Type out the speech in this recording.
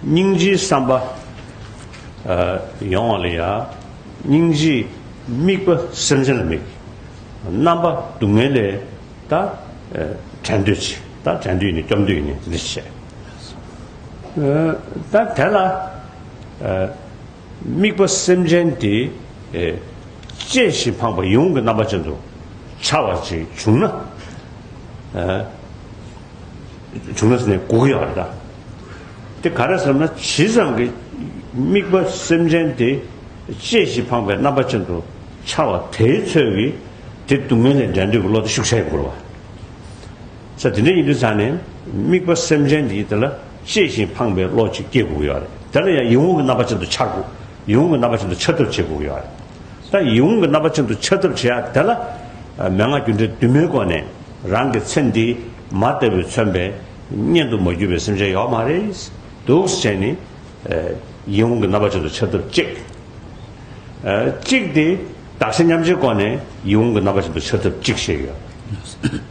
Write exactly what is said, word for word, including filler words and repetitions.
སྙིང་རྗེའི་བསམ་པ་ཡོང་བ་ལ་ཡ། སྙིང་རྗེའི་དམིགས་པ་སེམས་ཅན་ལ་དམིགས། རྣམ་པ་སྡུག་བསྔལ་ལས་ད་བྲལ་འདོད་ཅིག་ད་བྲལ་འདོད་ཡིན་ནི་སྐྱོབ་འདོད་ཡིན་ནི་འདི་འདྲ་བྱས། ད་དེ་ལ་དམིགས་པ་སེམས་ཅན་དེ་བཅད་ཞིང་འཕངས་པའི་ཡིད་འོང་གི་རྣམ་པ་ཅན་དུ་འཆར་བ་ཅིག་བྱུང་ན། བྱུང་ན་ཟེར་ནས་སྒུག་གི་ཡོད་རེད་ད། དེ་ག་རེ་ཟེར་ན་ཇི་ཙམ་གྱི་དམིགས་པ་སེམས་ཅན་དེ་བཅད་ཞིང་འཕངས་པའི་རྣམ་པ་ཅན་དུ་འཆར་བ་དེའི་ཚོད་ཀྱིས་དེ་སྡུག་བསྔལ་ལས་འབྲལ་འདོད་ཀྱི་བློ་དེ་ཤུགས་ཆེ་དགོས་རེད་བ། ས་དེ་འདྲ་ཡིན་དུས་ཙང་ནས་དམིགས་པ་སེམས་ཅན་དེ་དེ་ལ་བཅད་ཞིང་འཕངས་པའི་བློ་ཅིག་སྐྱེ་དགོས་ཀྱི་ཡོད་རེད། དེ་ལ་ཡང་ཡིད་འོང་གི་རྣམ་པ་ཅན་དུ་འཆར་དགོས། ཡིད་འོང་གི་རྣམ་པ་ཅན་དུ་འཆར་ཐབས་བྱེད་དགོས་ཀྱི་ཡོད་རེད། ད་ཡིད་འོང་གི་རྣམ་པ་ཅན་དུ་འཆར་ཐབས་བྱེད་ཡ་དེ་ལ་མན་ངག་རྒྱུ་འབྲས་བདུན་མའི་སྒོ་ནས་རང་གི་ཚེ་འདི་མ་ལྟ་བུས་མཚོན་པའི་གཉེན་དུ་མ་གྱུར་པའི་སེམས་ཅན་ཡོད་མ་རེད། འདུག་ཟེར་ནས་ཡིད་འོང་གི་རྣམ་པ་ཅན་དུ་འཆར་ཐབས་གཅིག་གཅིག་དེ་བདག་གཞན་མཉམ་བརྗེའི་སྒོ་ནས་ཡིད་འོང་གི་རྣམ་པ་ཅན་དུ་འཆར་ཐབས་གཅིག་བཤད་ཡོད།